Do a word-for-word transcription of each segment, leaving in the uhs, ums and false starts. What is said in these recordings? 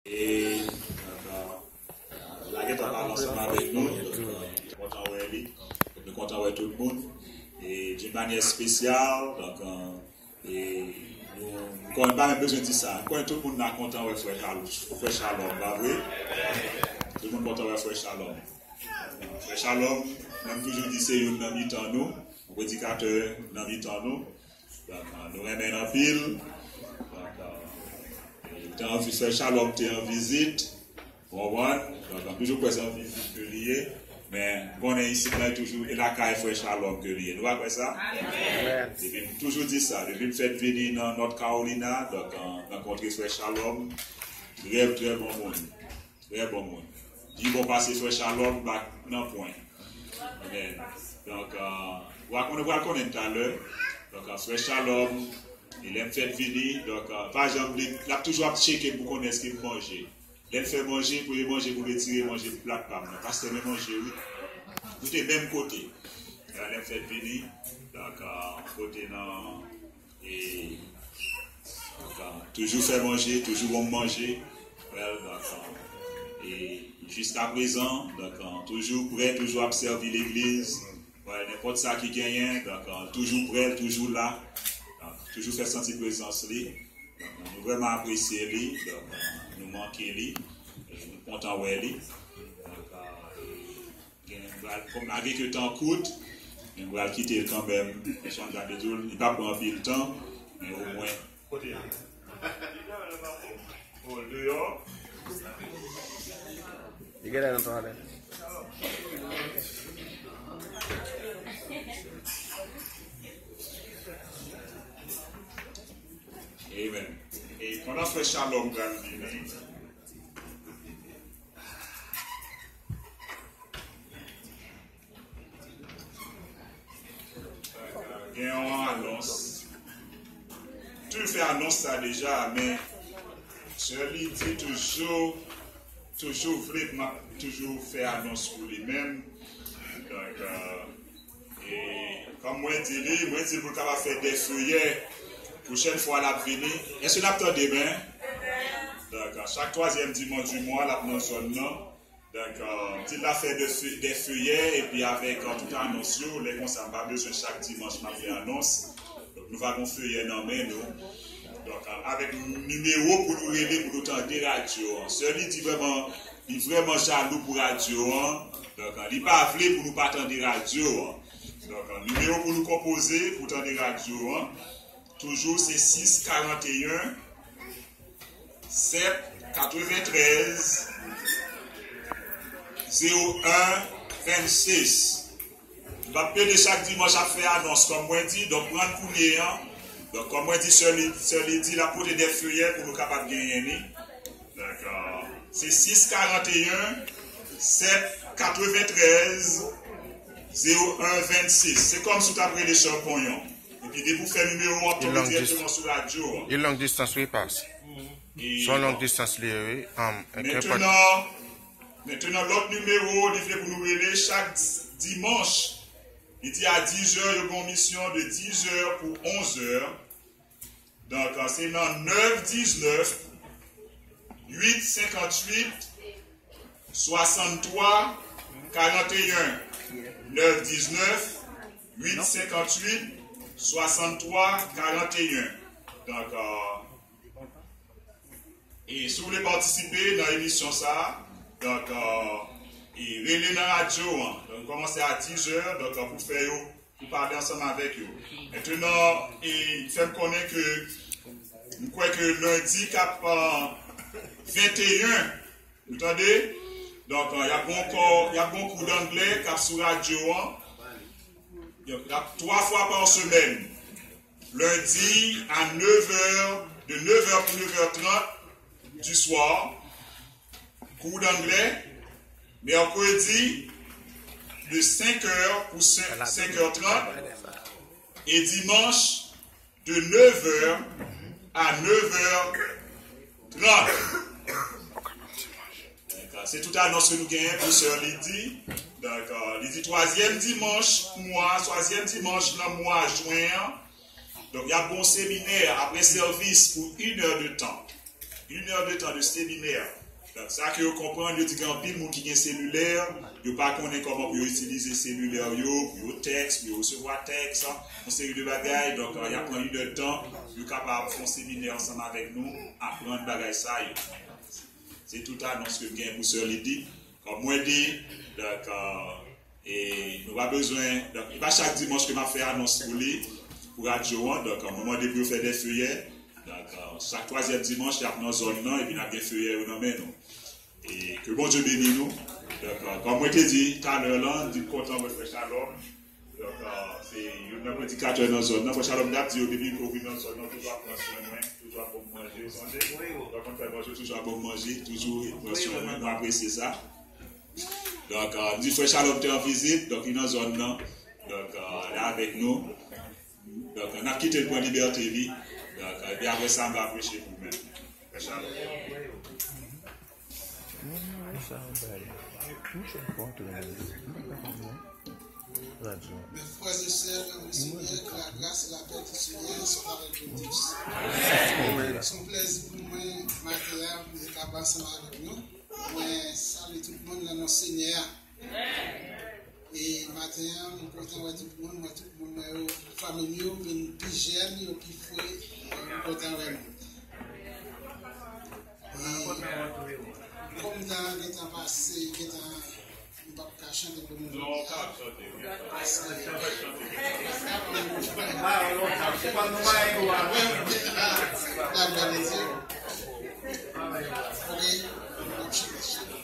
E, donk, euh, la gentan pale ansanm avèk nou, donk, euh, nou kontan wè li, nou kontan wè tout moun. E d'une manière spéciale, donk, euh, e nou, nou konnen, pa menm bezwen di sa. Nou konnen tout moun la kontan wè frè Shalom, frè Shalom, pa vre? Tout moun kontan wè frè Shalom. Frè Shalom, mwen m toujou di se youn nan mitan nou, yon predikatè nan mitan nou. Donk, nou renmen l anpil. Donk, euh, li te anvi, frè Shalom te an vizit. Ou konprann? Donk, nou toujou kwè se an vizit ke li ye. Men, m konnen isit la, toujou, e lakay frè Shalom ke li ye. Nou pa kwè sa? Amen. Epi, m toujou di sa. Depi m fèk vini nan North Carolina, donk, euh, rankontre frè Shalom. Trè, trè bon moun. Trè bon moun. Pi bon pase frè Shalom, pa nan pwen. Amen. Donk, euh, w a konnen, w a konnen talè. Donk, euh, frè Shalom, e lè m fèk vini, donk, euh, pa janm li, l ap toujou ap tcheke m pou konnen èske m manje. Lè l fè manje, premye manje pou l retire, manje pou plat pa m nan. Pastè, men manje, wi. Nou te menm kote. E lè m fèk vini, donk, euh, kote nan E, donk, euh, toujou fè manje, toujou ban m manje. Well, donk, euh, e jiskaprezan, donk, euh, toujou prè, toujou ap sèvi legliz. Well, nenpòt sa ki genyen, donk, euh, toujou prè, tojou la. Donk, toujou fè santi prezans li. Donk, nou vrèman apresye li. Donk, euh, nou manke li. E nou kontan wè li. Donk, euh, e Gen, m pral, kòm, malgre ke tan kout, men m pral kite l kanmenm. Jan m t ap di w, li p ap pran anpil tan, men omwen. Kote l? Oh, l deyò? Li genlè nan twalèt. Amen. E pandan frè Shalom pral vini, Gen yon anons. Toujou fè anons sa deja, men Sè Lidi toujou, toujou vle m ap toujou fè anons pou li menm. Donk, euh, e kòm mwen di li, mwen di l pou l kapab fè de feyè. Pwochèn fwa l ap vini. Èske n ap tande byen? Donk, chak twazyèm dimanch di mwa, l ap nan zòn nan. Donk, euh, m di l ap fè de fe-, de feyè, epi avèk, euh, tout anons yo, lè konsa, m pa bezwen chak dimanch m ap fè anons. Donk, nou va gen feyè nan men nou. Donk, euh, avèk nimewo pou nou rele, pou nou tande radyo an. Sè Lidi vrèman, li vrèman jalou pou radyo an. Donk, euh, li pa vle pou nou pa tande radyo an. Donk, euh, nimewo pou nou konpoze, pou tande radyo an, toujou se sis karanteyen, sèt katreventrèz, zewo en vennsis. M ap plede chak dimanch ap fè anons, kòm mwen di, donk pran l kounye a. Donk, kòm mwen di, Sè Li-, Sè Lidi, l ap pote de feyè pou nou kapab genyen li. Dakò. Se sis karanteyen, sèt katreventrèz, zewo en vennsis. Se kòmsi w t ap rele Sè Konyon. Epi depi w fè nimewo an, ap tonbe direkteman sou radyo an. Li long distans, wi, pas. Se yon long distans li ye, wi. Mentenan, mentenan, lòt nimewo, li vle pou nou rele chak di-, dimanch. Li di a dizè, yo gen yon misyon de dizè pou onzè. Donk, se nan nèf diznèf, uit senkantuit, swasanntwa, karanteyen. Nèf diznèf, uit senkantuit, swasanntwa, karanteyen. Donk, euh, e si w vle patisipe nan emisyon sa a, donk, euh, e rele nan radyo an. Donk, kòmanse a dizè, donk, pou fè yo pou pale ansanm avèk yo. Mentenan, e fè m konnen ke m kwè ke lendi k ap, euh, venteyen, nou tande? Donk, euh, y ap gon kò, y ap gon kou danglè k ap sou radyo an. Y ap twa fwa pa semèn. Lendi a nèf è, de nèf è pou nèf è trant du soir. Kou danglè, mèkredi, de senk è pou senk, senk è trant, e dimanch, de nèf è a nèf è trant. Dakò, se tout anons ke nou genyen pou Sè Lidi. Dakò, li di twazyèm dimanch mwa, twazyèm dimanch nan mwa jen an. Donk, y ap gon seminè apre sèvis pou inè de tan. Une heure de temps de séminaire. Donk, sa ke yo konprann, yo di gen anpil moun ki gen selilè, yo pa konnen kòman pou yo itilize selilè yo, pou yo tèks, pou yo resevwa tèks, yon seri de bagay. Donk, euh, y ap pran inèdtan pou yo kapab fè yon seminè ansanm avèk nou, aprann bagay sa yo. Se tout anons ke m gen pou sè Lidi. Kòm mwen di, donk, euh, e nou pa bezwen, donk, e pa chak dimanch ke m ap fè anons pou li, pou radyo an. Donk, mwen mande pou yo fè de feyè. Donk, euh, chak twazyèm dimanch, y ap nan zòn nan, epi n ap gen feyè yo nan men nou. E ke Bondye beni nou. Donk, euh, kòm mwen te di talè lan, di m kontan mwen fè Shalom. Donk, euh, se youn nan predikatè nan zòn nan. Frè Shalom t ap di yo, depi m rive nan zòn nan, toujou ap pran swen mwen, toujou ap ban m manje, ou sonje? Donk, mwen fè manje, toujou ap ban m manje, toujou pran swen mwen, mwen apresye sa. Donk, euh, m di frè Shalom te an vizit, donk li nan zòn nan. Donk, euh, li avèk nou. Donk, n ap kite l pran libète li. Donk, epi apre sa, m va preche pou mwen. Frè Shalom. Mes frères et sœurs dans le Seigneur, que la grâce et la paix du Seigneur soient avec vous tous. Se yon plèzi pou mwen maten an pou mwen kapab ansanm avèk nou. Mwen salye tout moun nan non Senyè a. E maten an, mwen kontan wè tout moun, mwen tout moun mwen yo, fanmi m yo vin pi jèn, yo pi fre, mwen kontan wè nou. E kòm tan an gentan pase, gentan, m p ap ka chante pou nou jodi a. Paske la glwa de Dye. Ok, n ap chante.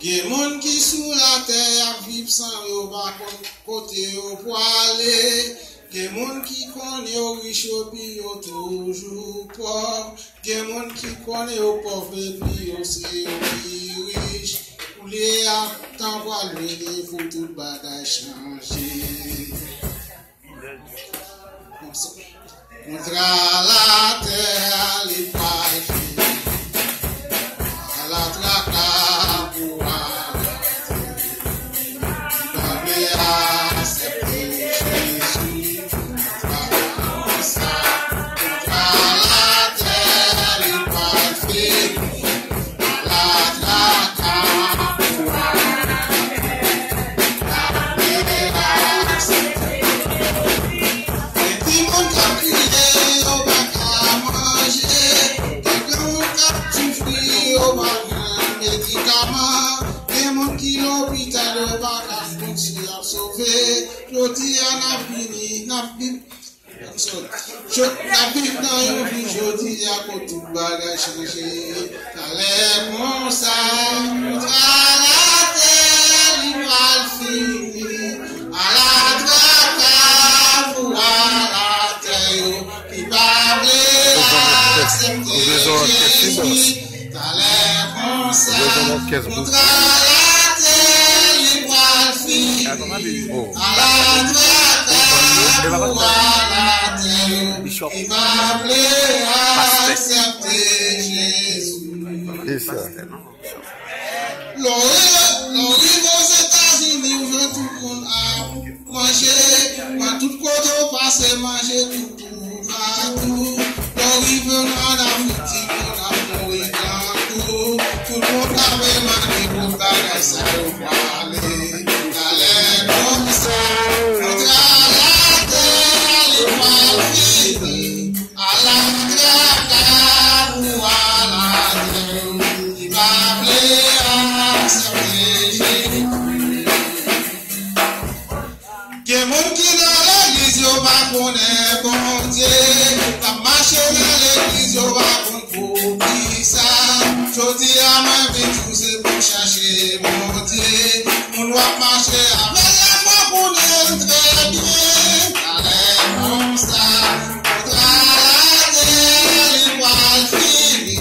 Gen moun ki sou latè y ap viv san yo pa konn kote yo pwale. Gen moun ki konnen yo rich yo pi yo toujou pòv. Gen moun ki konnen yo pòv epi yo se yo ki rich. Koulye a, tan pral vini pou tout bagay chanje. Konsa. Kontra latè a, li pral fini. Ala traka pou ala tè. Li pa vle aksepte Jezi. Konsa. Kontra latè a, li pral fini. Gen timoun k ap kriye, yo pa ka manje. Gen granmoun k ap soufri, yo pa jwenn medikaman. Gen moun ki lopital, yo pa ka konn si y ap sove. Jodi a, n ap vini, n ap vin N ap viv nan yon vi jodi a kote tout bagay chanje. Talè konsa, kontra latè li pral fini. Ala traka pou ala tè yo ki pa vle aksepte Jezi. Talè konsa, kontra latè li pral fini. Ala traka pou ala tè yo ki pa vle aksepte Jezi. Lè w rive, lè w rive Ozetazini, ou jwenn tout moun ap manje, nan tout kote w pase manje toupatou. Lè w rive nan Afrik, timoun ap mouri grangou. Tout moun ap demande kot bagay sa yo prale. Talè konsa, kontra latè li pral fini. Ala traka pou ala tè yo ki pa vle aksepte Jezi. Gen moun ki nan legliz, yo pa konnen Bondye. K ap mache nan legliz, yo pa konn poukisa. Jodi a, mwen vin di w se pou chache Bondye. Moun w ap mache avè l la, mwen konnen l trè byen. Talè konsa, kontra latè li pral fini.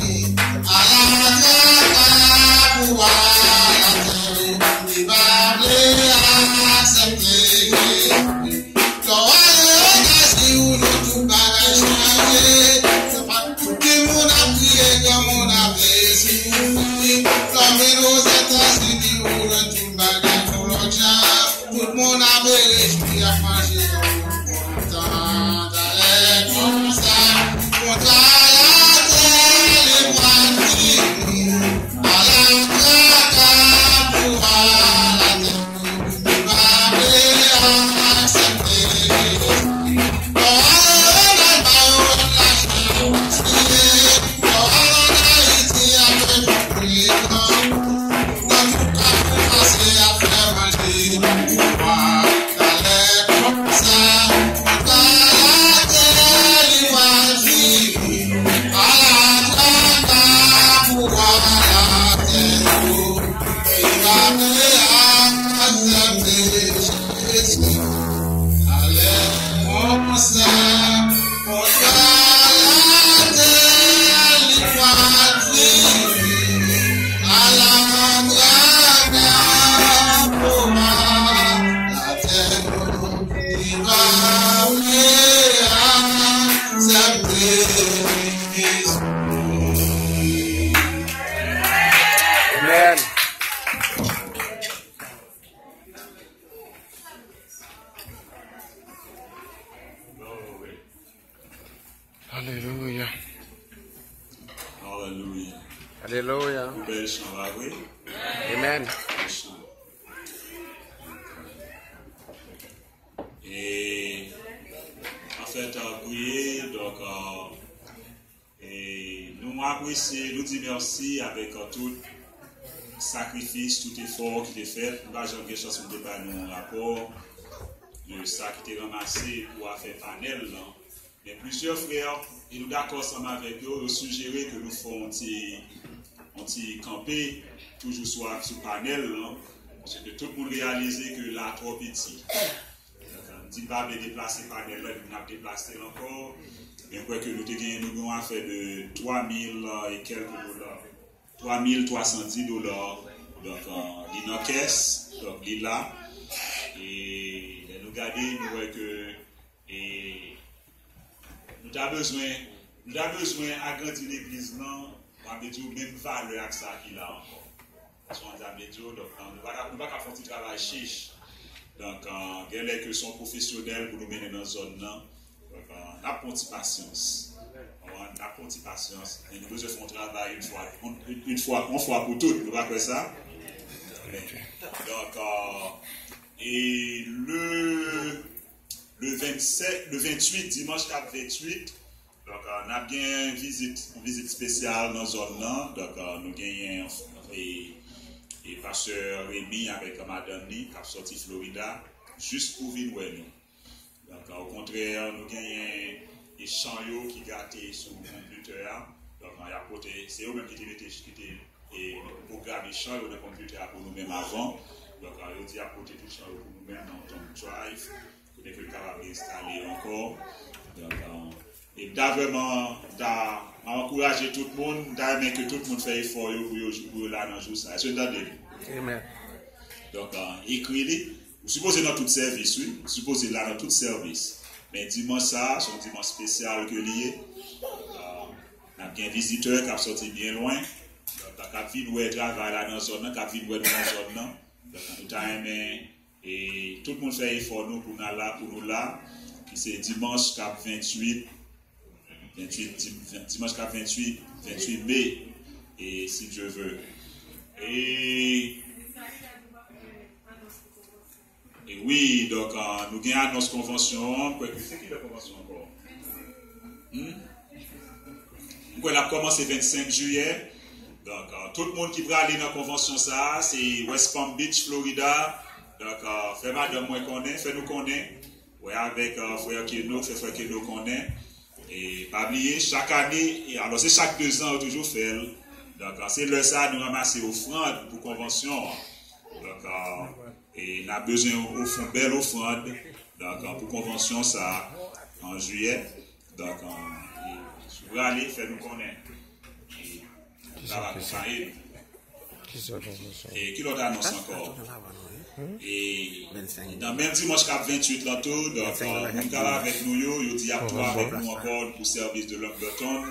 Ala traka pou ala tè yo ki pa vle aksepte Jezi. Lè w ale Ozetazini, ou jwenn tout bagay chanje. Se pa tout timoun ap kriye, granmoun ap bezwen. Alelouya. Alelouya. Yon bèl chan, pa vre? Amen. Bèl chan. E, anfèt, euh, priye, donk, euh, e nou apresye, nou di mèsi avèk, euh, tout sakrifis, tout efò ki te fèt. Nou pa janm gen chans pou te bay nou yon rapò de sa ki te ranmase pou afè panèl lan. Men plizyè frè, e nou dakò ansanm avèk yo, yo sijere ke nou fè yon ti, yon ti kanpe, toujou sou, sou panèl lan, paske tout moun reyalize ke la twò piti. Donk, m di m pa vle deplase panèl lan, epi n ap deplase l ankò. Men m kwè ke nou te gen, nou gen yon afè de twa mil e kèlke dola. Twa mil twa san dis dola. Donk, euh, li nan kès, donk li la. E lè nou gade, nou wè ke, e, nou ta bezwen, nou ta bezwen agrandi legliz lan, m ap di w, menm valè ak sa ki la ankò. Paske w ap di w, donk, euh, nou pa ka, nou pa ka fè yon ti travay chich. Donk, euh, genlè ke se yon pwofesyonèl pou nou mennen nan zòn nan. Donk, euh, n ap pran ti pasyans. N ap pran ti pasyans. E nou bezwen fè yon travay yon fwa, yon, yon fwa, yon fwa pou tout. Nou pa kwè sa? Amen. Donk, euh, e le, le vennsèt, le venntuit, dimanch k ap venntuit, donk, euh, n ap gen vizit, yon vizit espesyal nan zòn nan. Donk, euh, nou genyen, e, e pastè Remy avèk madanm li k ap sòti Florida jis pou vin wè nou. Donk, okontrè, nou genyen e chan yo ki gate sou konpitè a. Donk, y ap pote, se yo menm ki te mete, ki te, e, pwograme chan yo nan konpitè a pou nou menm avan. Donk, yo di y ap pote tout chan yo pou nou menm nan yon thumb drive, kote ke l kapab enstale yo ankò. Donk, e m ta vrèman, m ta, m ap ankouraje tout moun, m ta renmen ke tout moun fè efò yo pou yo, pou yo la nan jou sa. Èske n tande m? Amen. Donk, euh, ekri li. Ou sipoze nan tout sèvis, wi. Ou sipoze la nan tout sèvis. Men dimanch sa a, se yon dimanch espesyal ke li ye. Euh, n ap gen vizitè k ap sòti byen lwen. Donk, k ap vin wè travay la nan zòn nan, k ap vin wè nou nan zòn nan. Donk, nou ta renmen, e, tout moun fè efò nou pou n al la, pou nou la, ki se dimanch k ap venntuit, venntuit, dim-, ven-, dimanch k ap venntuit, venntuit me, e si Dye vle. E, e wi, donk, euh, nou gen anons konvansyon an. M kwè ke se kilè konvansyon ankò? Hmm? M kwè l ap kòmanse vennsenk jiyè. Donk, euh, tout moun ki prale nan konvansyon sa a, se West Palm Beach, Florida. Donk, euh, fè madanm mwen konnen, fè nou konnen. Wè avèk, euh, frè Keno, fè frè Keno konnen. E pa bliye, chak ane, e alò se chak dezan yo toujou fè l. Donk, euh, se lè sa a nou ranmase ofrann pou konvansyon an. Donk, euh, e n ap bezwen ofrann, bèl ofrann. Donk, euh, pou konvansyon sa a, an jiyè. Donk, euh, e si w prale, fè nou konnen. E n ap akonpaye nou. E ki lòt anons ankò? E nan menm dimanch k ap venntuit lan tou, donk, euh, moun k ap avèk nou yo, yo di y ap tou avèk nou ankò pou sèvis de Lumberton.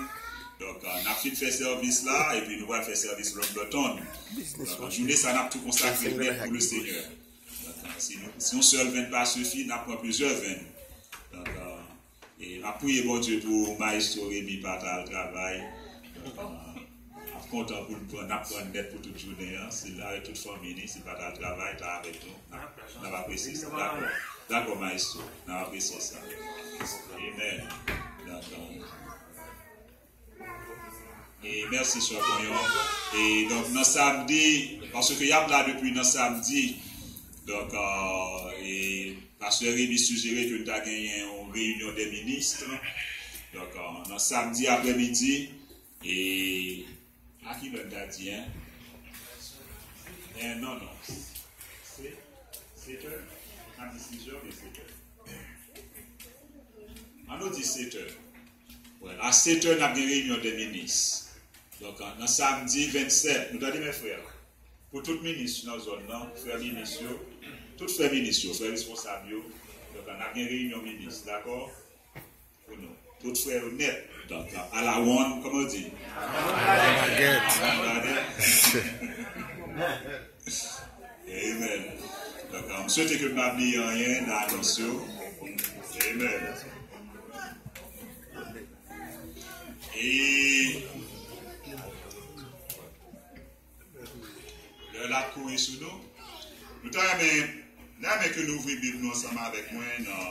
Donk, euh, n ap fin fè sèvis la, epi nou pral fè sèvis Lumberton. Donk, jounen sa, n ap tou konsakre nèt pou le Senyè. Donk, euh, si nou, si yon sèl venn pa sifi, n ap pran plizyè venn. Donk, euh, E m ap priye Bondye pou Maestro Remy pa t al travay. Donk, euh, ap kontan pou l pran, n ap pran nèt pou tout jounen an. Si l avèk tout fanmi li, si l pa t al travay, ta avèk nou. N ap, n ap apresye sa. Dakò. Dakò, Maestro. N ap apresye sa. Amen. Dakò. E mèsi, Sè Konyon. E donk, nan samdi, paske y ap la depi nan samdi. Donk, euh, e pastè Remy sijere ke n ta genyen yon reyinyon dè minis. Donk, euh, nan samdi aprèmidi, e a ki lè n ta di, en? Eh, non, non. Se, setè? N ap di sizè oubyen setè? An nou di setè. Wè, a setè, n ap gen reyinyon dè minis. Donk, nan samdi vennsèt, nou tande, mè frè? Pou tout minis nan zòn nan, frè minis yo, tout frè minis yo, frè responsab yo. Donk, n ap gen reyinyon minis, dakò? Pou nou. Tout frè yo nèt. Donk, a la wonn, kòman yo di? A la bagèt. A la bagèt. Amen. Donk, m swete ke m pa bliye anyen nan anons yo. Amen. E Kouri sou nou. Nou ta renmen, ta renmen ke nou ouvri Bib nou ansanm avèk mwen nan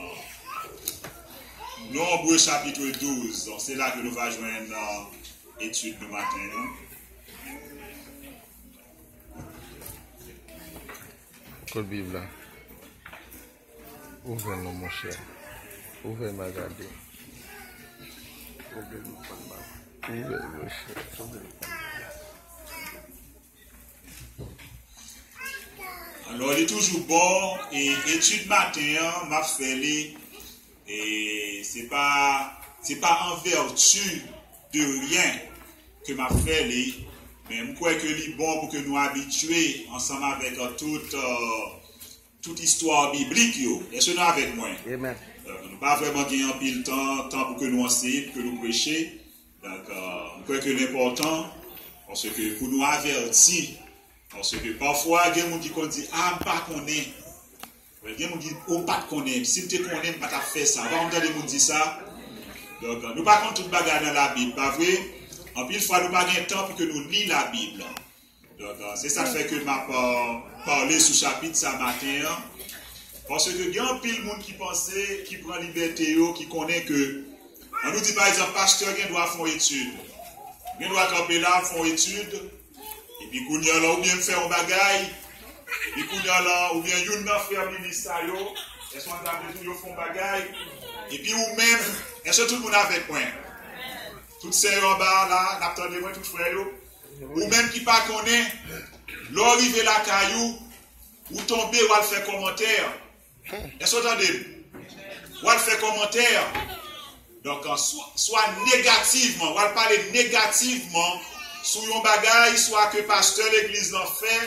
Nonb chapit douz. Donk, se la ke nou va jwenn, euh, etid nou maten an. Kot Bib la? Ouvè l non, monchè. Ouvè m a gade. Ouvè l, monchè. Alò, li toujou bon, e etid maten an, m ap fè li, e se pa, se pa an vèti de ryen ke m ap fè li, men m kwè ke li bon pou ke nou abitye ansanm avèk tout, euh, tout istwa biblik yo. Èske nou avèk mwen? Amen. Euh, nou pa vrèman gen anpil tan, tan pou ke nou anseye, pou ke nou preche. Donk, euh, m kwè ke l enpòtan, paske pou nou avèti, paske pafwa, gen moun ki konn di, "A, m pa konnen." Wè, gen moun ki, "O, m pa t konnen. Si m te konnen, m pa t ap fè sa." Ou pa konn tande moun di sa? Donk, euh, nou pa konn tout bagay nan Labib, pa vre? Anpil fwa, nou pa gen tan pou ke nou li Labib. Donk, euh, se sa k fè ke m ap, euh, pale sou chapit sa maten an. Paske gen anpil moun ki panse, ki pran libète yo, ki konnen ke, ann nou di pa egzanp, pastè gen dwa fè yon etid. Gen dwa kanpe la, fè yon etid. Epi kounye a la, oubyen m fè yon bagay. Epi kounye a la, oubyen youn nan frè minis sa yo, èske w ap di yo fè yon bagay? Epi ou menm, èske tout moun avèk mwen? Tout sè yo anba a la, n ap tande mwen, tout frè yo. Ou menm ki pa konnen, lè w rive lakay ou, ou tonbe, w al fè kòmantè. Èske w tande m? W al fè kòmantè. Donk, swa, swa negativman, w al pale negativman sou yon bagay, swa ke pastè legliz lan fè,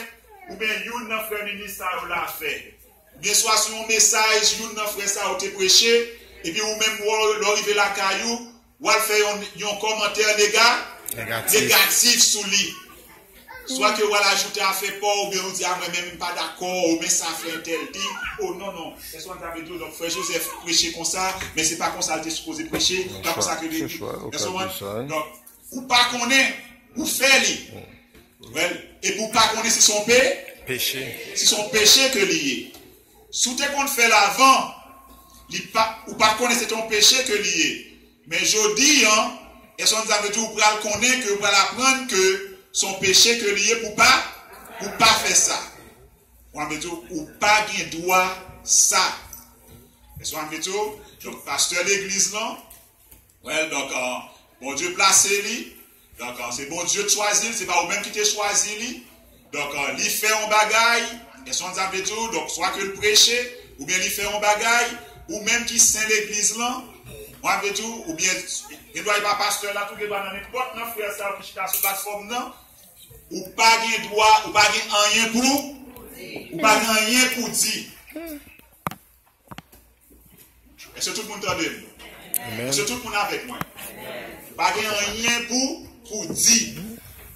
oubyen youn nan frè minis sa yo la fè. Oubyen swa sou yon mesaj, youn nan frè sa yo te preche, epi ou menm, w, lè w rive lakay ou, w al fè yon, yon kòmantè nega-, Negatif. Negatif sou li. Swa ke w al ajoute afè pa w, oubyen ou di, "A, mwen menm, m pa dakò, ou men sa frè entèl di." O, non, non. Èske w konn sa vle di? Donk, frè Joseph preche konsa, men se pa konsa l te sipoze preche, pa konsa ke li di. Èske w konn? Donk, ou pa konnen, ou fè li. Well, epi ou pa konnen si se yon pe-, Peche. Si se yon peche ke li ye. Si w te konn fè l avan, li pa, ou pa konnen se te yon peche ke li ye. Men jodi an, èske w konn sa vle di? Ou pral konnen ke, ou pral aprann ke se yon peche ke li ye pou pa, pou pa fè sa. Ou konn sa vle di? Ou pa gen dwa sa. Èske w konn sa vle di? Donk, pastè legliz lan, Well, donk, euh, Bondye plase li. Donk, euh, se Bondye k chwazi l, se pa ou menm ki te chwazi li. Donk, euh, li fè yon bagay, èske w konn sa vle di? Donk, swa ke l preche, oubyen li fè yon bagay, ou menm ki sen legliz lan, mwen vle di, oubyen, gen dwa e pa pastè la tou, gen dwa nan nenpòt nan frè sa yo ki chita sou platfòm nan, ou pa gen dwa, ou pa gen anyen pou, ou pa gen anyen pou di. Èske tout moun tande m? Amen. Èske tout moun avèk mwen? Pa gen anyen pou, pou di.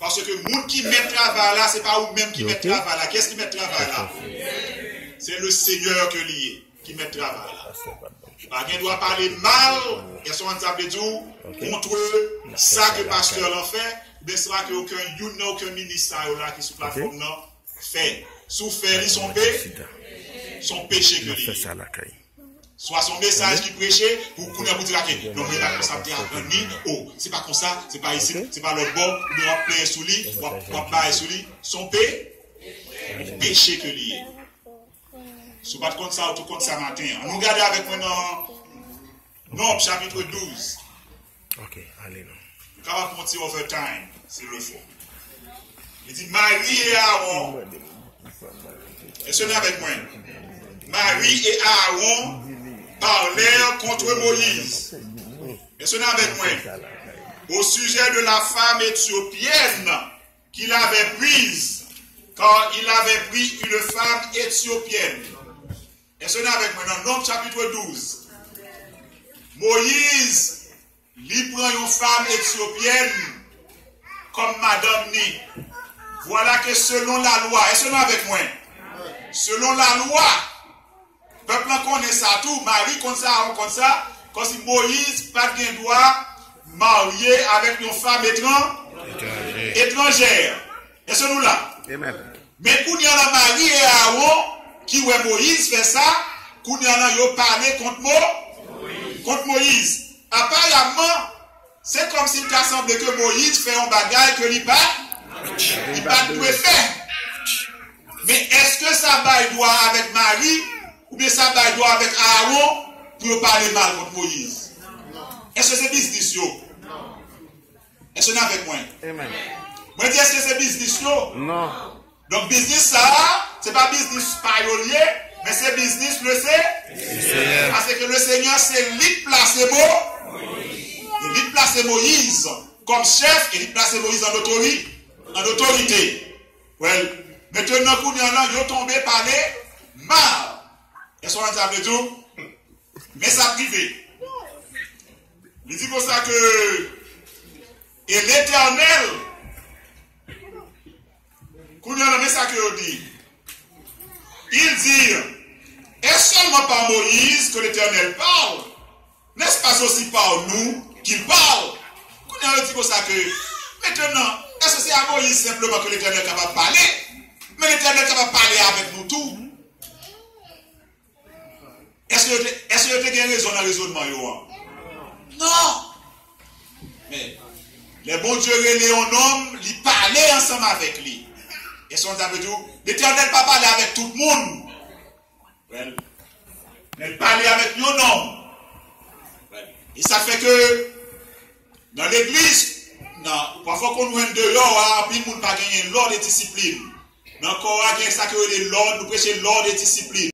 Paske moun ki mèt travay la, se pa ou menm ki mèt travay la. Kiyès ki mèt travay la? Se le Senyè ke li ye, ki mèt travay la. Pa gen dwa pale mal, èske w konn sa vle di, kont sa ke pastè lan fè, oubyen sa ke okenn youn nan okenn minis sa yo la ki sou platfòm nan fè. Si w fè li, se yon pe-, se yon peche ke li ye. Swa se yon mesaj ki preche, pou kounye a pou di, "Gade, non, mwen pa konsa, m te aprann li, o, se pa konsa, se pa isit, se pa lòt bò," oubyen w ap plenyen sou li, w ap, w ap bay sou li, se yon pe-, peche ke li ye. Si w pa t konn sa, ou tou konn sa maten an. Ann nou gade avèk mwen nan Nonb chapit douz. Ok, ale non. Nou kapab fè yon ti overtime, si l fò. Li di, Marie et Aaron. Èske nou avèk mwen? Marie et Aaron parlèrent contre Moïse. Èske nou avèk mwen? Au sujet de la femme éthiopienne qu'il avait prise, car il avait pris une femme éthiopienne. Èske nou avèk mwen nan Nonb chapit douz? Moyiz, li pran yon fanm etyopyèn kòm madanm ni. Vwala ke selon lalwa, èske nou avèk mwen? Selon lalwa, pèp lan konnen sa tou, Mari konn sa, Aawon konn sa, kòmsi Moyiz pa t gen dwa marye avèk yon fanm etran-, etranjè. Èske nou la? Amen. Men kounye a la, Mari e Aawon, ki wè Moyiz fè sa, kounye a la, yo pale kont Mo, kont Moyiz. Aparamman, se kòmsi l ta sanble ke Moyiz fè yon bagay ke li pa, li pa t dwe fè. Men èske sa bay dwa avèk Mari, oubyen sa bay dwa avèk Aawon pou yo pale mal kont Moyiz? Èske se biznis yo? Èske n avèk mwen? Mwen di, èske se biznis yo? Non. Donk, biznis sa a, se pa biznis pa yo l ye, men se biznis le Se. Paske le Senyè, se li k plase Mo, e li k plase Moyiz kòm chèf, e li k plase Moyiz an otori, an otorite. Well, mentenan, kounye a la, yo tonbe pale mal. Èske w konn sa vle di? Men sa k rive. Li di konsa ke, e Letènèl, kounye a la, men sa ke yo di. Il dit, est seulement par Moïse que l'Éternel parle, n'est-ce pas aussi par nous qu'il parle? Kounye a yo di konsa ke, mentenan, èske se a Moyiz senpleman ke Letènèl kapab pale? Men Letènèl kapab pale avèk nou tou. Èske yo te, èske yo te gen rezon nan rezònman yo an? Non. Men, lè Bondye rele yon nonm, li pale ansanm avèk li. Èske w konn sa vle di? Letènèl pa pale avèk tout moun. Well, men l pale avèk yon nonm. Well, e sa fè ke nan legliz, nan, pafwa w konn wè deyò a, anpil moun pa genyen lòd e disiplin. Nan kò a, gen sa ki rele lòd, nou preche lòd e disiplin.